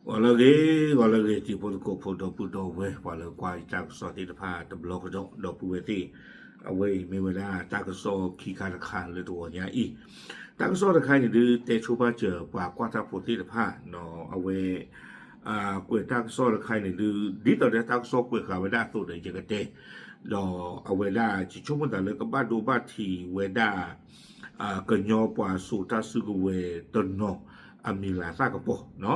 ဂီၤလၢအဂ့ၤ, ဂီၤလၢအဂ့ၤ တံၤဖိသကိးဖိ ဒီပုၢ်ဒီဝဲၢ် ပှၤလၢကွၢ်ယတၢ်ကစီၣ်သ့ၣ်တဖၣ်တဘျီကဒီး ဒီပုၢ်ဝဲၢ်သ့ၣ်, အဝဲအံၤမ့ၢ်ဝဲဒၣ်တၢ်ကစီၣ်ခံခါတခါလၢတဂီၤညါအံၤ, တၢ်ကစီၣ်တခါအံၤန့ၣ်ဒုး တဲဆိပာ်စၢၤပှၤကွၢ်တၢ်ဖိသ့ၣ်တဖၣ်, အဝဲ ကွဲးတၢ်ကစီၣ်တခါအံၤန့ၣ်ဒုး ဒ်သိးဒီးတၢ်ကစီၣ်ကွဲးဃာ်ဝဲဒၣ်အသိးဒီး ယကတဲ, ဒီးအဝဲဒၣ်ယဆိကမိၣ်သးလၢကဘၣ်ဒိဘၣ်ထံးဝဲဒၣ် ကညီပှၤစိာ်တၢ်စုကဝဲၤတနီၤ အမံၤလၤသၣ်ကပီၤ,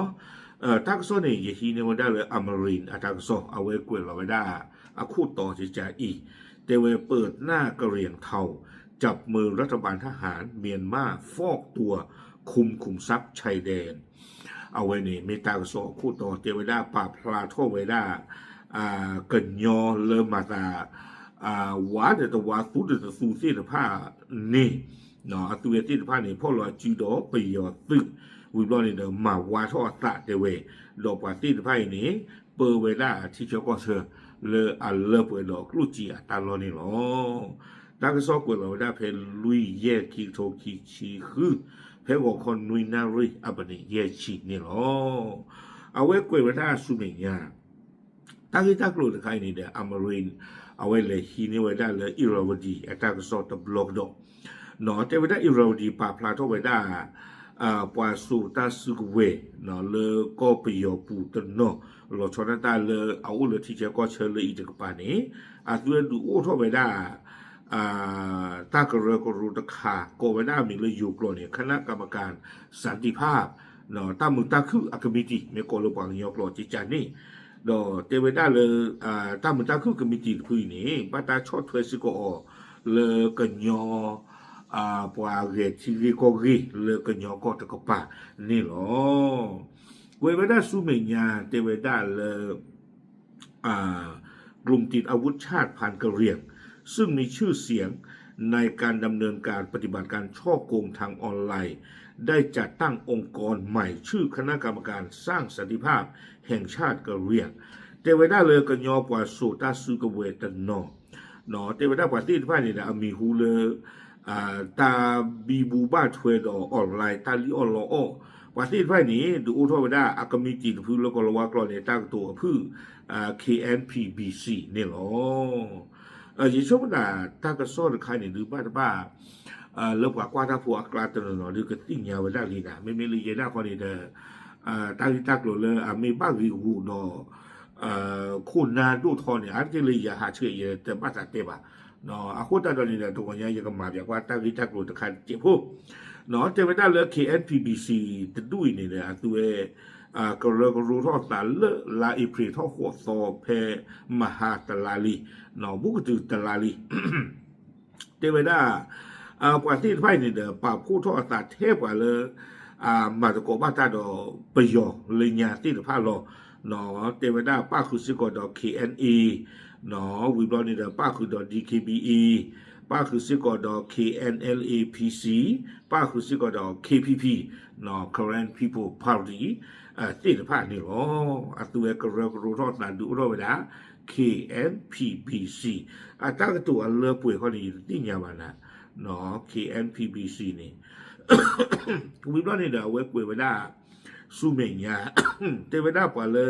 တၢ်ကစီၣ်န့ၣ် ယဟံးန့ၢ်ဝဲဒၣ်လၢ Amarin အတၢ်ကစီၣ် အဝဲကွဲးလီၤဝဲဒၣ်အခိၣ်တီကကးအံၤ, တဲဝဲ ပၢၢ်နၢ်ကရံၣ်ထီၣ် จับมือรัฐบาลทหารเมียนมาฟอกตัวคุมขุมทรัพย์ชายแดน အဝဲန့ၣ်မ့ၢ်တၢ်ကစီၣ်အခိၣ်တီ တဲဝဲဒၣ်ပာ်ဖျါထီၣ်ဝဲဒၣ် ကညီလၢမၤသး ဝါဒီးတဝါ သူဒီးတသူသ့ၣ်တဖၣ်န့ၣ်, အသုဝဲသ့ၣ်တဖၣ်န့ၣ် ဖီၣ်လီၤအစုဒီးပယီၤသုး, ဝံၤဘျီန့ၣ်ဒီး မၤဝါထီၣ်အသးတဲဝဲ, ဒီးပှၤသ့ၣ်တဖၣ်အံၤန့ၣ် ပၢဝဲဒၣ်ထံဆၢကီၢ်ဆၢ လၢအလၢပှဲၤဒီးကျိၣ်စ့အတၢ်လီၢ်န့ၣ်လီၤ. တၢ်ကစီၣ်ကွဲးလီၤဝဲဒၣ်ဖဲလွံၢ်ယဲၢ် ခံကထိခံဆံဃု, ဖဲဂီၤခီနွံနၣ်ရံၣ်အပနံးယဲၢ်ဆံန့ၣ်လီၤ. အဝဲကွဲးဝဲဒၣ်ဆူမဲာ်ညါ တၢ်ဂ့ၢ်တၢ်ကျိၤတခါအံၤန့ၣ်ဒီး Amarin အဝဲလဲၤဟံးန့ၢ်ဝဲဒၣ်လၢ Irrawaddy အတၢ်ကစီၣ်တဘျီကဒီး, တဲဝဲဒၣ် Irrawaddy ပာ်ဖျါထီၣ်ဝဲဒၣ် ပှၤစိာ်တၢ်စုကဝဲၤ လၢကီၢ်ပယီၤပူၤတနီၤ လီၤဆီဒၣ်တၢ်လၢအအိၣ်လၢထံဆၢကီၢ်ဆၢလၢအံၤတကပၤန့ၣ် အသုဝဲဒုးအိၣ်ထီၣ်ဝဲဒၣ် တၢ်ကရၢကရိတခါ ကိးဝဲဒၣ်အမံၤလၢယိၤကျိာ်န့ၣ် คณะกรรมการสันติภาพ တၢ်မုာ်တၢ်ခုၣ်အကမံးတံာ် မ့ၢ်ကိးလၢပှၤကညီကျိာ်ကကန့ၣ်, ဒီးတဲဝဲဒၣ်လၢ တၢ်မုာ်တၢ်ခုၣ်ကမံးတံာ်တဖုအံၤန့ၣ် ဘၣ်တၢ်ဆီၣ်ထွဲစ့ၢ်ကီးအီၤ လၢကညီ ပှၤဂဲၤထံဂ့ၢ်ကီၢ်ဂ့ၢ်လၢကညီကီၢ်တကပၤန့ၣ်လီၤ. ကွဲးဝဲဒၣ်ဆူမဲာ်ညါ တဲဝဲဒၣ်လၢ กลุ่มติดอาวุธชาติพันธุ์กะเหรี่ยง ซึ่งมีชื่อเสียงในการดำเนินการปฏิบัติการฉ้อโกงทางออนไลน์ ได้จัดตั้งองค์กรใหม่ชื่อคณะกรรมการสร้างสันติภาพแห่งชาติกะเหรี่ยง တဲဝဲဒၣ်လၢကညီပှၤစိာ်တၢ်စုကဝဲၤတနီၤ တဲဝဲဒၣ်ပှၤသ့ၣ်တဖၣ်န့ၣ်ဒီး အမံၤဟူလၢ တၢ်ဘံဘူဘၣ်ထွဲဒီး online တၢ်လံၣ်အီၣ်လီအီၣ်, ပှၤသ့ၣ်တဖၣ်န့ၣ် ဒုးအိၣ်ထီၣ်ဝဲဒၣ်အကမံးတံာ်တဖုလၢကီၢ်လီၤဝါကျိာ်န့ၣ် တၢ်ကတိၤအဖုၣ် K N P B C န့ၣ်လီၤ. ယဆိကမိၣ်သးတၢ်ကစီၣ်တခါန့ၣ် ဒုးဘၣ်တဘၣ် လၢပှၤကွၢ်တၢ်ဖိအကျါတနီၤနီၤ ဒုးကသ့ၣ်ညါဝဲဒၣ်လံနၤ, မ့မ့ၢ်လၢယဲဒၣ်ဃီန့ၣ်ဒီး တၢ်ဂ့ၢ်တၢ်ကျိၤလၢအမ့ၢ်ဘၣ်ဂ့ၤဂီၤဒီး ခိၣ်နၢ်ဒိၣ်ထီန့ၣ် အါတက့ၢ်လၢယဟးဆှဲးယတဘၣ်သးတဲဘၣ်. အဃိသတးဒီးန့ၣ်ဒီး တဂီၤညါယကမၤပၠးကွၢ်တၢ်ဂ့ၢ်တၢ်ကျိၤတခါတစဲးဖိ, တဲဝဲဒၣ်လၢ K N P B C တဒူၣ်အံၤန့ၣ်ဒီး အသုဝဲ ကရၢကရိထီၣ်သးလၢလါအ့ဖြ့ၣ်ထီၣ်ဃိးသီ ဖဲမဟါတလါလံ, ဘူးကတုၤတလါလံ တဲဝဲဒၣ် ပှၤသ့ၣ်တဖၣ်အံၤန့ၣ်ဒီး ပာ်ဖှိၣ်ထီၣ်အသးထဲပှၤလၢ မၤသကိးဘၣ်တၢ်ဒီးပယီၤလၢညါသ့ၣ်တဖၣ်လီၤ. တဲဝဲဒၣ်ပၣ်ဃုာ်စ့ၢ်ကီးဒီး K N A, ဝံၤဘျီန့ၣ်ဒီး ပၣ်ဃုာ်ဒီး D K B A, ပၣ်ဃုာ်စ့ၢ်ကီးဒီး K N L A P C, ပၣ်ဃုာ်စ့ၢ်ကီးဒီး K P P, Karen People Party သ့ၣ်တဖၣ်န့ၣ်လီၤ. အသုဝဲကရၢကရိထီၣ်သးဒုးအိၣ်ထီၣ်ဝဲဒၣ် K N P B C အတၢ်ကတိၤအလၢပှဲၤခီန့ၣ် ယတသ့ၣ်ညါဘၣ်နၤ, K N P B C န့ၣ် ဝံၤဘျီန့ၣ်ဒီး အဝဲကွဲးဝဲဒၣ် ဆူမဲာ်ညါ တဲဝဲဒၣ်ပှၤလၢ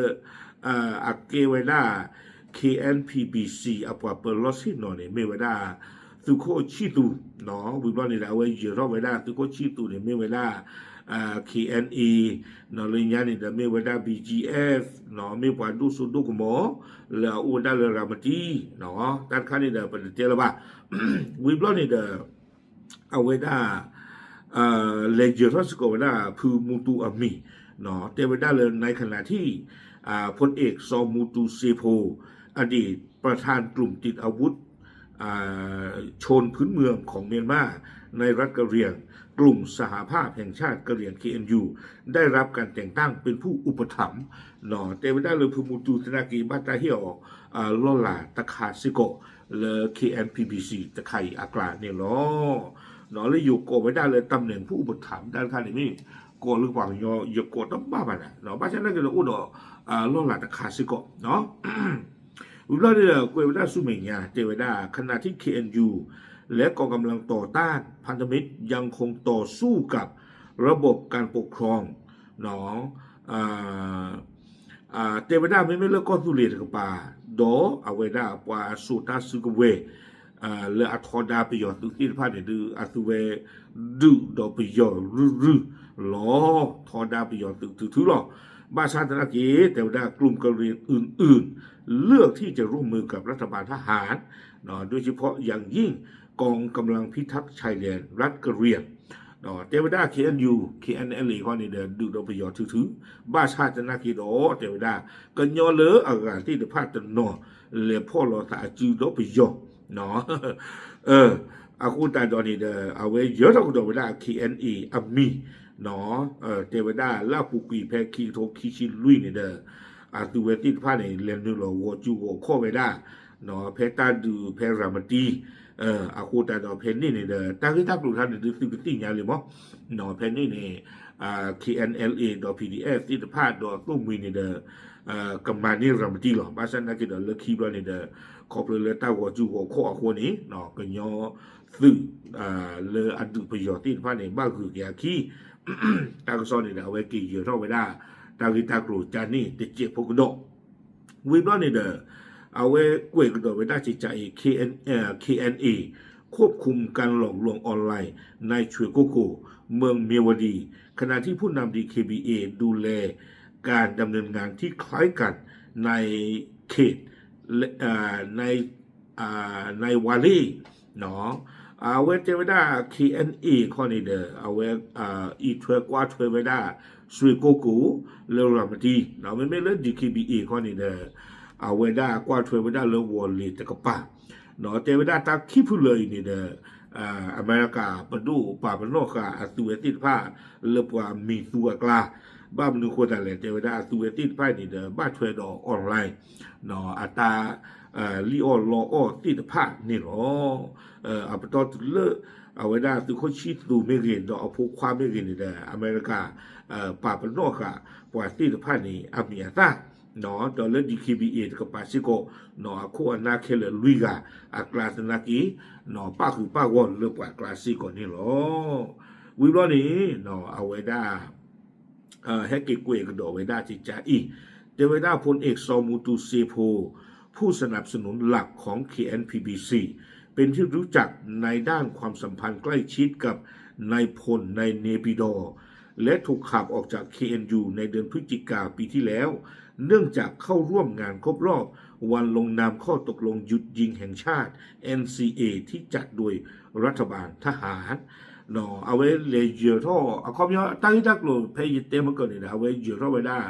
အကဲဝဲဒၣ် K N P B C အပှၤပၢၤလီၢ်ဆ့ၣ်နီၤန့ၣ် မ့ၢ်ဝဲဒၣ် သုးခိၣ်ဆံၣ်သူး, ဝံၤဘျီန့ၣ်ဒီး အဝဲယၢၤထီၣ်ဝဲဒၣ်သုးခိၣ်ဆံၣ်သူးန့ၣ် မ့ၢ်ဝဲဒၣ် K N A, လၢညါန့ၣ်ဒီး မ့ၢ်ဝဲဒၣ် B G F, မ့ၢ်ပှၤဒိၣ်စိဒိၣ်ကမီၤ လၢအအိၣ်ဝဲဒၣ်လၢရၤမတံ, တၢ်တခါန့ၣ်ဒီး ပတတဲလၢၤဘၣ်. ဝံၤဘျီန့ၣ်ဒီး အဝဲဒၣ် လဲၤယၢၤထီၣ်စ့ၢ်ကီးဝဲဒၣ်ဖုမူတူအမံၤ, တဲဝဲဒၣ်လၢ ในขณะที่ พลเอกซอมูตูเซโพ อดีตประธานกลุ่มติดอาวุธ ชนพื้นเมืองของเมียนมาในรัฐกะเหรี่ยง กลุ่มสหภาพแห่งชาติกะเหรี่ยง K N U ได้รับการแต่งตั้งเป็นผู้อุปถัมภ์ တဲဝဲဒၣ်လၢဖုမူတူသနာ်က့ ဘၣ်တၢ်ဟ့ၣ်အီၤ လီၢ်လၤတခါစ့ၢ်ကီး လၢ K N P B C တခါအံၤအကျါန့ၣ်လီၤ. လၢယိၤကိးဝဲဒၣ်လၢ တၢ်မနဲၣ်ဖုၣ်အူပထၢမ် တၢ်တခါန့ၣ်မ့ၢ် ကိးလၢပှၤကညီ ယကိးတဘၣ်ဘၣ်နၤ, ဘၣ်ဆၣ်သနာ်က့ဒီးအိၣ်ဒီး လီၢ်လၤတခါစ့ၢ်ကီး ဝံၤဘျီန့ၣ်ဒီး ကွဲးဝဲဒၣ်ဆူမဲာ်ညါ တဲဝဲဒၣ် ขณะที่ K N U และกองกำลังต่อต้านพันธมิตรยังคงต่อสู้กับระบบการปกครอง เอ่อ တဲဝဲဒၣ်မ့မ့ၢ်လၢကီၢ်သူလ့ၤတကပၤ ဒီးအဝဲဒၣ်ပှၤစိာ်တၢ်စုကဝဲၤ လၢအထီဒါပယီၤသုးသ့ၣ်တဖၣ်န့ၣ်ဒုး အသုဝဲ ဒုးဒီးပယီၤရုၢ်ရုၢ်လီၤ ထီဒါပယီၤသုးထုထုလီၤ. ဘၣ်ဆၣ်သနာ်က့ တဲဝဲဒၣ် กลุ่มกะเหรี่ยงอื่นๆ เลือกที่จะร่วมมือกับรัฐบาลทหาร โดยเฉพาะอย่างยิ่งกองกำลังพิทักษ์ชายแดนรัฐกะเหรี่ยง တဲဝဲဒၣ် K N U K N L A ခီန့ၣ်ဒီး ဒုးဒီးပယီၤထုထု ဘၣ်ဆၣ်သနာ်က့ဒီး တဲဝဲဒၣ် ကညီလၢအဂၤသ့ၣ်တဖၣ်တနီၤ လဲၤဖီၣ်လိာ်သးအစုဒီးပယီၤ အဃိသတးဒီးန့ၣ်ဒီး အဝဲယၢၤထီၣ်ကဒီးဝဲဒၣ် K N A အမံၤ တဲဝဲဒၣ်လၢအပူၤကွံာ်ဖဲခံကထိခံဆံလွံၢ်န့ၣ်ဒီး အသုဝဲသ့ၣ်တဖၣ်န့ၣ် လဲၤနုာ်လီၤဂီၤစုဂီၤခီၣ်ဝဲဒၣ် ဖဲတၢ်ဒုးဖဲရၤမတံ အဃိသတးဒီးဖဲန့ၣ်န့ၣ်ဒီး တၢ်ဂ့ၢ်တၢ်ကျိၤတခါန့ၣ်ဒုးသုကသ့ၣ်ညါလံမး ဖဲန့ၣ်န့ၣ် K N L A ဒီး P D F သ့ၣ်တဖၣ်ဒီးသိၣ်မှံၤန့ၣ်ဒီး ကမၤန့ၢ်ရၤမတံလီၤ. ဘၣ်ဆၣ်သနာ်က့ဒီးလၢခံဘျီန့ၣ်ဒီး ခီဖျိလၢတၢ်ဂီၤစုဂီၤခီၣ်အဃိန့ၣ် ကညီသုး လၢအဒုးပယီၤသ့ၣ်တဖၣ်န့ၣ် ဘၣ်ဂုာ်က့ၤအခံ တၢ်ကစီၣ်န့ၣ်ဒီး အဝဲက့ၤယၢၤထီၣ်ဝဲဒၣ် တၢ်ဂ့ၢ်တၢ်ကျိၤကန့ၣ်တစဲးဖိကဒီး ဝံၤဘျီန့ၣ်ဒီး အဝဲကွဲးကဒီးဝဲဒၣ်ကကးအံၤ K N K N A ควบคุมการหลอกลวงออนไลน์ในชวยโกโก เมืองเมียวดี ขณะที่ผู้นำ ดี เค บี เอ ดูแลการดำเนินงานที่คล้ายกันใน เขต ใน ในวาเล่ အဝဲတဲဝဲဒၣ် K N A ခီန့ၣ်ဒီး အဝဲ အံးထွဲကွၢ်ထွဲဝဲဒၣ် စွ့ၣ်ကိၢ်ကိၢ် လၢရၤမတံ မ့မ့ၢ်လၢ D K B A ခီန့ၣ်ဒီး အဝဲဒၣ်ကွၢ်ထွဲဝဲဒၣ်လၢဝီၤလ့ၤတကပၤ တဲဝဲဒၣ်တၢ်ခံဖုလၢာ်အံၤန့ၣ်ဒီး အမဲရကၤပဒိၣ်ပာ်ပနီၣ်ဃာ်အသုဝဲသ့ၣ်တဖၣ် လၢပှၤမံၤသူအကျါ ဘၣ်မနုၤဃိသတးလဲၣ် တဲဝဲဒၣ်အသုဝဲသ့ၣ်တဖၣ်န့ၣ်ဒီး ဘၣ်ထွဲဒီး online အတၢ် လံၣ်အီၣ်လီအီၣ်သ့ၣ်တဖၣ်န့ၣ်လီၤ. အပတီၢ်တုၤလၢ အဝဲဒၣ်သုးခိၣ်ဆံသူမ့ၢ်ဂ့ၤ ဒီးအဖိခွါမ့ၢ်ဂ့ၤန့ၣ်ဒီး အမဲရကၤ ပာ်ပနီၣ်ဃာ်ပှၤသ့ၣ်တဖၣ်န့ၣ် အမံၤအသၣ် ဒီးလၢ D K B A တကပၤစ့ၢ်ကီး အခိၣ်အနၢ်ခဲလၢာ်လွံၢ်ဂၤအကျါသနာ်က့ ပၣ်ဃုာ်ပၣ်ဂီၢ်လၢပှၤကျါစ့ၢ်ကီးန့ၣ်လီၤ. ဝံၤဘျီန့ၣ် အဝဲဒၣ် ဟဲက့ၤကွဲးကဒီးဝဲဒၣ်ကကးအံၤ တဲဝဲဒၣ် พลเอกซอมูตูเซโพ ผู้สนับสนุนหลักของ เคเอ็นพีบีซี เป็นที่รู้จักในด้านความสัมพันธ์ใกล้ชิดกับนายพลในเนปิดอร์ และถูกขับออกจาก เคเอ็นยู ในเดือนพฤศจิกาปีที่แล้ว เนื่องจากเข้าร่วมงานครบรอบวันลงนามข้อตกลงหยุดยิงแห่งชาติ เอ็นซีเอ ที่จัดโดยรัฐบาลทหาร အဝဲလဲၤယၢၤထီၣ် အခီပညီ တၢ်ဂ့ၢ်တၢ်ကျိၤဖဲယတဲမ့ၢ်ကီးန့ၣ်ဒီး အဝဲယၢၤထီၣ်ဝဲဒၣ်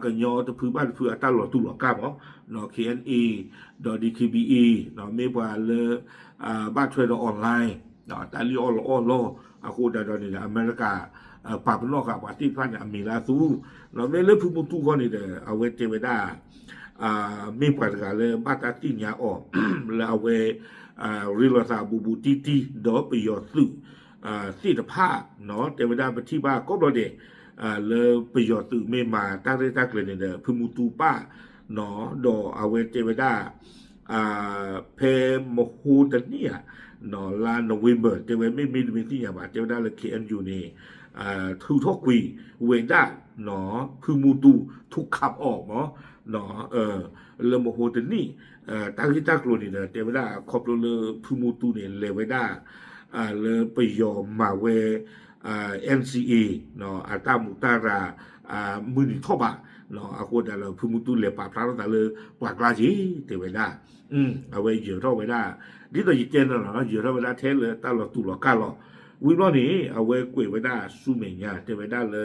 ကညီတဖုဘၣ်တဖုအတၢ်လီၤတူာ်လီၤကာ်မး K N A ဒီး D K B A မ့ၢ်ပှၤလၢ ဘၣ်ထွဲဒီး online တၢ်လံၣ်အီၣ်လီအီၣ်လီၢ် အဃိဒၣ်ဒီးန့ၣ်ဒီး အမဲရကၤ ပာ်ပနီၣ်ဃာ်ပှၤသ့ၣ်တဖၣ်န့ၣ် အမံၤလၢအသူ မ့ၢ်လၢဖုမူတူခီန့ၣ်ဒီး အဝဲတဲဝဲဒၣ် မ့ၢ်ပှၤတဂၤလၢဘၣ်တၢ်သ့ၣ်ညါအီၤ လၢအဝဲ ရ့လိာ်သးဘူးဘူးတံၢ်တံၢ် ဒီးပယီၤသုး သ့ၣ်တဖၣ် တဲဝဲဒၣ်ပထံၣ်ဘၣ်ကိးဘျီဒဲး လၢပယီၤသုးမ့ၢ်မၤတၢ်ရဲၣ်တၢ်ကျဲၤန့ၣ်ဒီး ဖုမူတူပၣ် ဒီးအဝဲတဲဝဲဒၣ် ဖဲမဟိတနံၣ်ဧါ လါ November တဲဝဲမ့ၢ်မ့ၢ်တမ့ၢ်သ့ၣ်ညါဘၣ် တဲဝဲဒၣ်လၢ K N U န့ၣ် ထုးထီၣ်ကွံာ်ဝဲဒၣ် ဖုမူတူ ထုးခးအီၤမး လၢမဟိတနံၣ် တၢ်ဂ့ၢ်တၢ်ကျိၤန့ၣ်ဒီး တဲဝဲဒၣ်ခီဖျိလၢဖုမူတူန့ၣ် လဲၤဝဲဒၣ် လၢပယီၤမၤဝဲ N C A အတၢ်မူးတၢ်ရၤ မုၢ်နံၤထီၣ်ဘး အဃိဒၣ်လၢဖုမူတူလဲၤပာ်ဖျါထီၣ်သးလၢပှၤကျါက့ၤ တဲဝဲဒၣ် အဝဲယၢၤထီၣ်ဝဲဒၣ် ဒ်သိးယတဲန့ၣ်လီၤ ယၢၤထီၣ်ဝဲဒၣ်ထဲလၢတၢ်လီၤတူာ်လီၤကာ်လီၤ. ဝံၤဘျီန့ၣ် အဝဲကွဲးဝဲဒၣ်ဆူမဲာ်ညါ တဲဝဲဒၣ်လၢ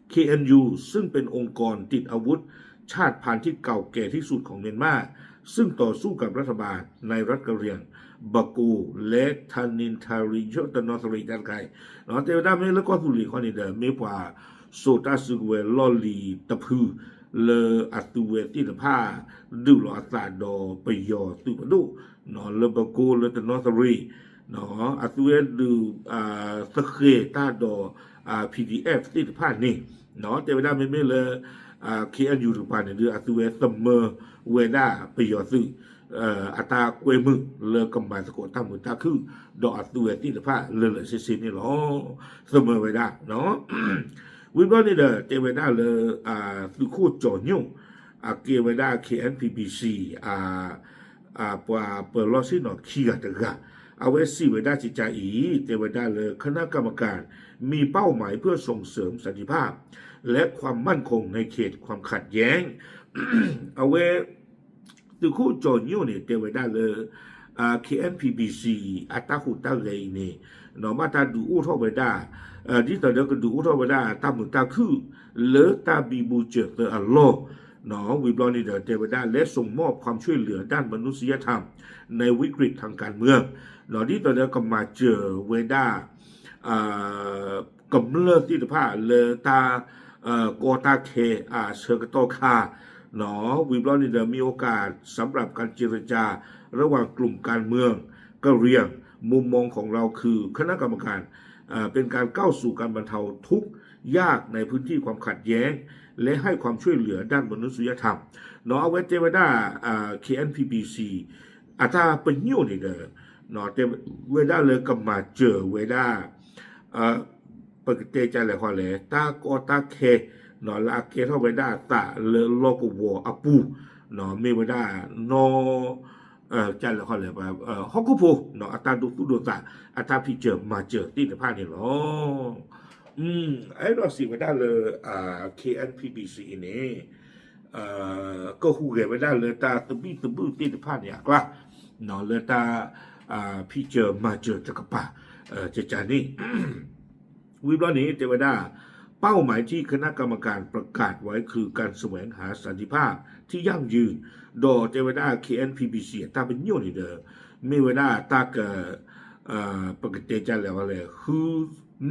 เคเอ็นยู ซึ่งเป็นองค์กรติดอาวุธชาติพันธุ์ที่เก่าแก่ที่สุดของเมียนมา ซึ่งต่อสู้กับรัฐบาลในรัฐกะเหรี่ยง บาโก และทานินทาริยตนอสริ ด้านใคร တဲဝဲဒၣ်မ့ၢ်လၢကီၢ်သူလ့ၤခီန့ၣ်ဒီး မ့ၢ်ပှၤစိာ်တၢ်စုကဝဲၤလီၢ်လံၤတဖု လၢအသုဝဲသ့ၣ်တဖၣ် ဒုးလိာ်အသးဒီးပယီၤသုးပဒိၣ် လၢဘၢကိလၢတနီသရံၣ် အသုဝဲဒုး သဃဲၤတၢ်ဒီး P D F သ့ၣ်တဖၣ်န့ၣ် တဲဝဲဒၣ်မ့မ့ၢ်လၢ K N U တကပၤန့ၣ်ဒီး အသုဝဲသမၢဝဲဒၣ်ပယီၤသုး အတၢ်ကွဲမုာ်လၢကမၤသကိးတၢ်မုာ်တၢ်ခုၣ် ဒီးအသုဝဲသ့ၣ်တဖၣ်လၢာ်လၢာ်ဆ့ဆ့န့ၣ်လီၤ. သမၢဝဲဒၣ် ဝံၤဘျီန့ၣ်ဒီး တဲဝဲဒၣ်လၢ သုးခိၣ်ကၠီၤညိၣ် အကဲဝဲဒၣ် K N P B C ပှၤပၢၤလီၢ်ဆ့ၣ်နီၤခံဂၤတဂၤ အဝဲစံးဝဲဒၣ်ကကါအံၤ တဲဝဲဒၣ်လၢ คณะกรรมการมีเป้าหมายเพื่อส่งเสริมสันติภาพและความมั่นคงในเขตความขัดแย้ง အဝဲ သုးခိၣ်ကၠီၤညိၣ်န့ၣ် တဲဝဲဒၣ်လၢ K N P B C အတၢ်ဟူးတၢ်ဂဲၤအံၤန့ၣ် ဘၣ်တၢ်ဒုးအိၣ်ထီၣ်ဝဲဒၣ် ဒ်သိးဒီးကဒုးအိၣ်ထီၣ်ဝဲဒၣ်တၢ်မုာ်တၢ်ခုၣ် လၢတၢ်ဘံဘူစၢၤသၢအလီၢ် ဝံၤဘျီန့ၣ်ဒီး တဲဝဲဒၣ် และส่งมอบความช่วยเหลือด้านมนุษยธรรมในวิกฤตทางการเมือง ဒ်သိးဒီးကမၤစၢၤဝဲဒၣ် ကမျၢၢ်သ့ၣ်တဖၣ်လၢတၢ်ကီတၢ်ခဲအဆၢကတီၢ်ခါ ဝံၤဘျီန့ၣ်ဒီး มีโอกาสสำหรับการเจรจาระหว่างกลุ่มการเมืองกะเหรี่ยง มุมมองของเราคือคณะกรรมการเป็นการก้าวสู่การบรรเทาทุกข์ยากในพื้นที่ความขัดแย้ง และให้ความช่วยเหลือด้านมนุษยธรรม အဝဲတဲဝဲဒၣ် K N P B C အတၢ်ပညိၣ်န့ၣ်ဒီး တဲဝဲဒၣ်လၢကမၤစၢၤဝဲဒၣ် ပကတဲကလဲာ်ဃီလဲၣ် တၢ်ကီတၢ်ခဲ လၢအကဲထီၣ်ဝဲဒၣ်အသးလၢလီၢ်ကဝီၤအပူၤ မ့ၢ်ဝဲဒၣ်နီၢ် ကလဲာ်ဃီလဲၣ် ဟီၣ်ခိၣ်ဖိ အတၢ်ဒိသူၣ်ဒိသး အတၢ်ဖံးစၢၤမၤစၢၤသ့ၣ်တဖၣ်န့ၣ်လီၤ. အဲၣ်ဒိးစံးဝဲဒၣ်လၢ K N P B C အံၤန့ၣ် ကဟူးဂဲၤဝဲဒၣ်လၢတၢ်သဘံၣ်သဘုၣ်သ့ၣ်တဖၣ်န့ၣ်အကျါ လၢတၢ်ဖံးစၢၤမၤစၢၤတကပၤ ကကန့ၣ် ဝံၤဘျီန့ၣ် တဲဝဲဒၣ် เป้าหมายที่คณะกรรมการประกาศไว้คือการแสวงหาสันติภาพที่ยั่งยืน ဒီးတဲဝဲဒၣ် K N P B C အတၢ်ပညိၣ်န့ၣ်ဒီး မ့ၢ်ဝဲဒၣ်တၢ်က ပကတဲကလဲာ်ဝဲလဲၣ် ဃု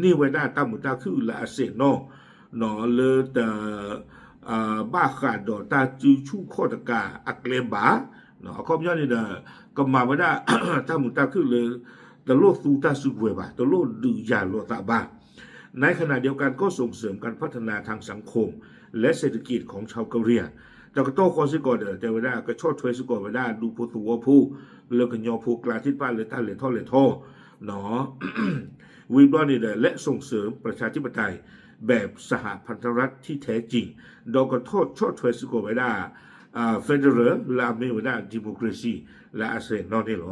န့ၢ်ဝဲဒၣ်တၢ်မုာ်တၢ်ခုၣ်လၢအစဲးနီၣ် လၢတ ဘၣ်ဃးဒီးတၢ်စုဆူၣ်ခီၣ်တကးအကျဲဘၣ်. အခီပညီန့ၣ်ဒီး ကမၤဝဲဒၣ် တၢ်မုာ်တၢ်ခုၣ်လၢ တလိၣ်သူတၢ်စုကဝဲၤဘၣ်, တလိၣ်ဒုးယၤလိာ်သးဘၣ်. ในขณะเดียวกันก็ส่งเสริมการพัฒนาทางสังคมและเศรษฐกิจของชาวกะเหรี่ยง တကတီၢ်ဃီစ့ၢ်ကီးဒီး တဲဝဲဒၣ် ကဆီၣ်ထွဲစ့ၢ်ကီးဝဲဒၣ်ဒူဖိသဝီဖိ လၢကညီဖိကျါသ့ၣ်တဖၣ်လၢတၢ်လဲၤထီၣ်လဲၤထီ ဝံၤဘျီန့ၣ်ဒီး และส่งเสริมประชาธิปไตยแบบสหพันธรัฐที่แท้จริง ဒီးကဆီၣ်ထွဲစ့ၢ်ကီးဝဲဒၣ် federal လၢအမ့ၢ်ဝဲဒၣ် democracy လၢအစဲးနီၣ်န့ၣ်လီၤ.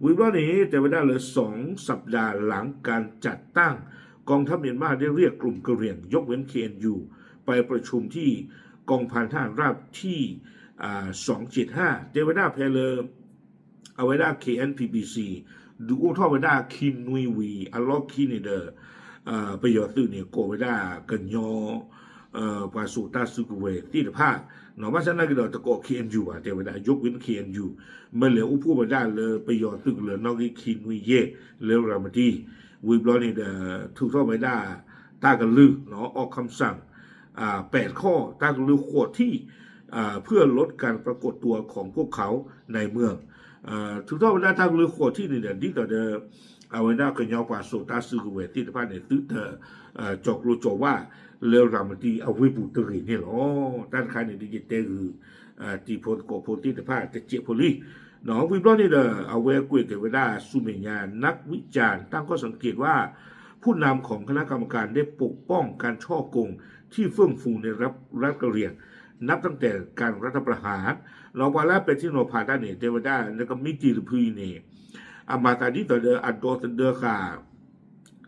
ဝံၤဘျီန့ၣ် တဲဝဲဒၣ်လၢ สองสัปดาห์หลังการจัดตั้ง กองทัพเมียนมาได้เรียกกลุ่มกะเหรี่ยงยกเว้น เคเอ็นยู ไปประชุมที่กองพันทหารราบที่ สองเจ็ดห้า တဲဝဲဒၣ်ဖဲလၢ အဝဲဒၣ် K N P B C ဒုးအိၣ်ထီၣ်ဝဲဒၣ်ခံနွံဝံၤအလီၢ်ခံန့ၣ်ဒီး ပယီၤသုးန့ၣ် ကိးဝဲဒၣ်ကညီ ပှၤစိာ်တၢ်စုကဝဲၤသ့ၣ်တဖၣ် ဘၣ်ဆၣ်နာ်က့ဒီး တကိး K N U ဘၣ် တဲဝဲဒၣ် ယိးကွ့ K N U မ့ၢ်လဲၤအိၣ်ဖှိၣ်ဝဲဒၣ်လၢပယီၤသုးကလၢၤနီၣ်ဂံၢ်ခံနွံယဲၢ်လၢရၤမတံ ဝံၤဘျီန့ၣ်ဒီး ထုးထီၣ်ဝဲဒၣ် တၢ်ကလုၢ် ออกคำสั่ง แปดข้อ တၢ်ကလုၢ်ဃိးထံၣ် เพื่อลดการปรากฏตัวของพวกเขาในเมือง ထုးထီၣ်ဝဲဒၣ်တၢ်ကလုၢ်ဃိးထံၣ်န့ၣ်ဒီး ဒ်သိးဒီး အဝဲဒၣ်ကညီပှၤစိာ်တၢ်စုကဝဲၤသ့ၣ်တဖၣ်န့ၣ် သုတ ကၠီၤကျိကၠီၤဝါ လၢရၤမတံအဝ့ၢ်ပူၤတဂ့ၤန့ၣ်လီၤ. တၢ်တခါန့ၣ်ဒ်ယတဲဂုာ် တံၤဖိသကိးဖိသ့ၣ်တဖၣ်တစဲးဖိလံ ဝံၤဘျီန့ၣ်ဒီး အဝဲကွဲးက့ၤဝဲဒၣ်ဆူမဲာ်ညါ นักวิจารณ์ตั้งข้อสังเกตว่า ผู้นำของคณะกรรมการได้ปกป้องการฉ้อโกงที่เฟื่องฟูในรัฐกะเหรี่ยง นับตั้งแต่การรัฐประหาร ဒီးပှၤလၢအပဲာ်ထံနီၤဖးတၢ်န့ၣ် တဲဝဲဒၣ် နကမံးတံာ်တဖုအံၤန့ၣ် အမၤသးဒ်သိးဒီးအဒီသဒၢဃာ်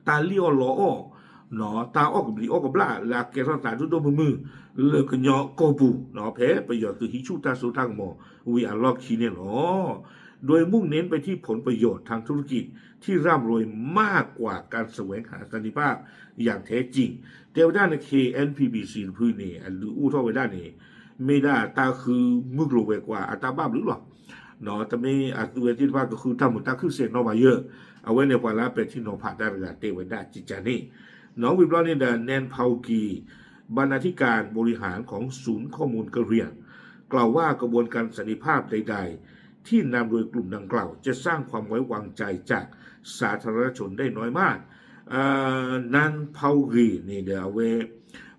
တၢ်လံၣ်အီၣ်လီအီၣ် တၢ်အီၣ်ကဘျံးအီၣ်ကဘျၣ်လၢအကဲထီၣ်သးဒိၣ်ဒိၣ်မုၢ်မုၢ် လၢကညီကီၢ်ပူၤ ဖဲပယီၤသုးဟံးဆူၣ်တၢ်စိတၢ်ကမီၤဝံၤအလီၢ်ခံန့ၣ်လီၤ. โดยมุ่งเน้นไปที่ผลประโยชน์ทางธุรกิจที่ร่ำรวยมากกว่าการแสวงหาสันติภาพอย่างแท้จริง တဲဝဲဒၣ်န့ၣ် K N P B C တဖုန့ၣ် အဒုးအိၣ်ထီၣ်ဝဲဒၣ်န့ၣ် မ့ၢ်ဒၣ်တၢ်ဃုမုၢ်ကျိၤဝဲၤကွာ်အတၢ်ဘၣ်ဘျုးလီၤ. တမ့ၢ်အသုဝဲသ့ၣ်တဖၣ်ကဃုတၢ်မုာ်တၢ်ခုၣ်စဲးနီၣ်ဘၣ်ယဲၢ် အဝဲန့ၣ်ပှၤလၢပဲာ်ထံနီၤဖးတၢ်တဂၤတဲဝဲဒၣ်ကကန့ၣ် ဝံၤဘျီန့ၣ်ဒီး แนน เผ่ากี บรรณาธิการบริหารของศูนย์ข้อมูลกะเหรี่ยง กล่าวว่ากระบวนการสันติภาพใดๆที่นำโดยกลุ่มดังกล่าวจะสร้างความไว้วางใจจากสาธารณชนได้น้อยมาก แนน เผ่ากี န့ၣ်ဒီး အဝဲ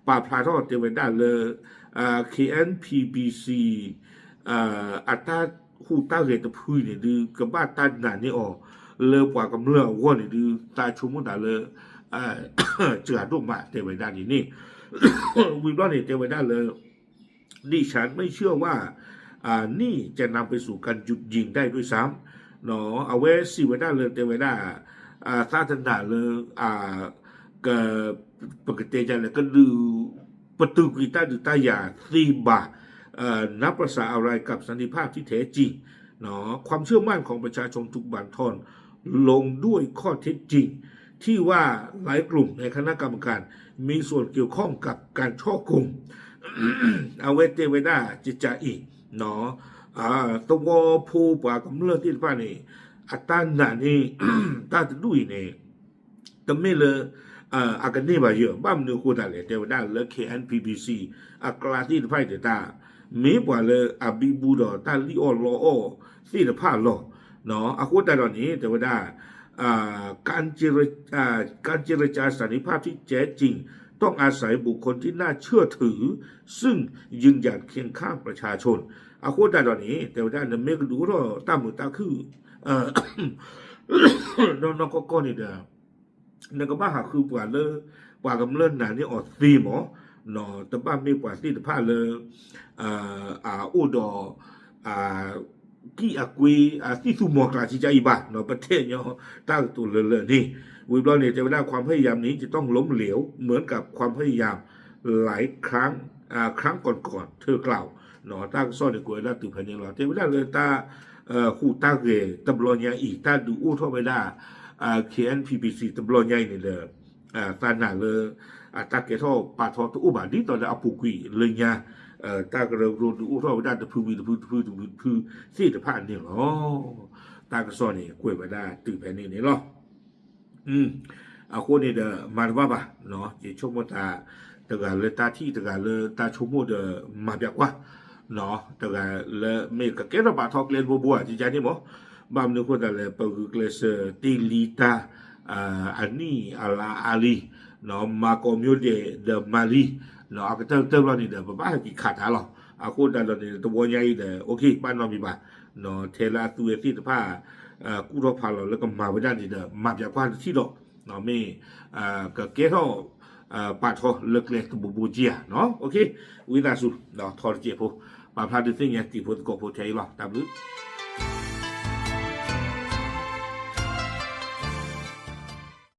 ပာ်ဖျါထီၣ်တဲဝဲဒၣ်လၢ K N P B C အတၢ်ဟူးတၢ်ဂဲၤတဖုန့ၣ်ဒုး ကဘၣ်တၢ်နာ်န့ၢ်အီၤ လၢပှၤကမျၢၢ်အဂီၢ်န့ၣ်ဒုး သးဆိကမိၣ်သးလၢ စှၤဒိၣ်မး တဲဝဲဒၣ်ဒ်န့ၣ်. ဝံၤဘျီန့ၣ် တဲဝဲဒၣ်လၢ ดิฉันไม่เชื่อว่า อ่า นี่จะนำไปสู่การหยุดยิงได้ด้วยซ้ำ အဝဲစံးဝဲဒၣ်လၢ တဲဝဲဒၣ် သးတနာ်လၢ က ပကတဲဒ်လဲၣ် ကဒုး ပတုာ်ကွံာ်တၢ်ဒုးတၢ်ယၤသ့ဘၣ် นับประสาอะไรกับสันติภาพที่แท้จริง ความเชื่อมั่นของประชาชนถูกบั่นทอนลงด้วยข้อเท็จจริง ที่ว่าหลายกลุ่มในคณะกรรมการมีส่วนเกี่ยวข้องกับการฉ้อโกง အဝဲတဲဝဲဒၣ် ကကးအံၤ သဝီဖိပှၤကမျၢၢ်သ့ၣ်တဖၣ်န့ၣ် အတၢ်နာ်န့ၣ် တၢ်တဒူၣ်အံၤန့ၣ် တမ့ၢ်လၢ အကန့ၢ်ဘၣ်ယဲၢ် ဘၣ်မနုၤအဃိသတးလဲၣ် တဲဝဲဒၣ်လၢ K N P B C အကျါသ့ၣ်တဖၣ်အံၤတၢ် မ့ၢ်ပှၤလၢအဘံဘူဒီးတၢ်လံၣ်အီၣ်လီအီၣ်သ့ၣ်တဖၣ်လီၤ. အဃိသတးဒီးန့ၣ် တဲဝဲဒၣ် การเจรจาสันติภาพที่แท้จริงต้องอาศัยบุคคลที่น่าเชื่อถือ ซึ่งยืนหยัดเคียงข้างประชาชน အဃိသတးဒီးန့ၣ် တဲဝဲဒၣ် နမ့ၢ်ကဒုးအိၣ်ထီၣ်တၢ်မုာ်တၢ်ခုၣ် နီၢ်နီၢ်ကီၢ်ကီၢ်န့ၣ်ဒီး နကဘၣ်ဟးဃုပှၤလၢ ပှၤကမျၢၢ်နာ်န့ၢ်အီၤသ့မး, တဘၣ်မ့ၢ်ပှၤသ့ၣ်တဖၣ်လၢ အအိၣ်ဒီး ကံၣ်အကွ့ အသံၣ်သူမီၤကျၢ်ကကါအံၤဘၣ်, ပတဲညီတၢ်ကတိၤလၢလၢာ်န့ၣ်, ဝံၤဘျီန့ၣ် တဲဝဲဒၣ် ความพยายามนี้จะต้องล้มเหลวเหมือนกับความพยายามหลายครั้ง ครั้งก่อนๆ เธอกล่าว တၢ်ကစီၣ်န့ၣ် ကွဲးဝဲဒၣ်တုၤဖဲန့ၣ်လီၤ. တဲဝဲဒၣ်လၢတၢ် ဟူးတၢ်ဂဲၤတဘျီညါအံၤ တၢ်ဒုးအိၣ်ထီၣ်ဝဲဒၣ် K N P B C တဘျီညါအံၤန့ၣ်ဒီး သးနာ်လၢ အတၢ်ကဲထီၣ်ပာ်ထီၣ်တအိၣ်ဘၣ် ဒ်သိးဒီးအပူၤကွံာ်လၢညါ တၢ်ကရၢကရိဒုးအိၣ်ထီၣ်ဝဲဒၣ်တဖုဝံၤတဖု တဖုဝံၤတဖုသ့ၣ်တဖၣ်န့ၣ်လီၤ. တၢ်ကစီၣ်န့ၣ် ကွဲးဝဲဒၣ်တုၤဖဲန့ၣ်န့ၣ်လီၤ. အဃိန့ၣ်ဒီး မၤတဘၣ်ဘၣ်, ယဆိကမိၣ်သး တဂၤလၢတၢ်ထံၣ် တဂၤလၢတၢ်ဆိကမိၣ်ဒီး မၤပျးကွၢ် တဂၤလၢမ့ၢ်ကကဲထီၣ်ပာ်ထီၣ်ကျဲတဘိဘိဧါ ကကါန့ၣ်မး, ဘၣ်မနုၤအဃိသတးလဲၣ် ပဂုာ်ကျဲးစၢးတ့လံတၢ် အနံၣ်အလါအါလံ, မၤကိးမၠိဒဲးဒီးမၤလံ, အကတၢၢ်ကတၢၢ်ဘျီန့ၣ်ဒီး ပဘၣ်ဟဲက့ၤခးတၢ်လီၤ. အဃိသတးဒီးန့ၣ် တဝီညါအံၤဒီး အိၣ်ခ့ ဘၣ်နီတမံၤဘၣ်, ထဲလၢအသုဝဲသ့ၣ်တဖၣ် ကူၣ်ထီၣ်ဖးလီၤလၢကမၤဝဲဒၣ်န့ၣ်ဒီး မၤပျးကွၢ်တထံၣ်ဒီး မ့ၢ် ကကဲထီၣ် ပာ်ထီၣ်လၢကျဲတဘိဘိက့ဧါ. ဝံသးစူၤ ထီတစဲးဖိ ပာ်ဖျါဒုးသ့ၣ်ညါတံၤဖိသကိးဖိထဲအံၤလီၤ. တၢ်ဘျုး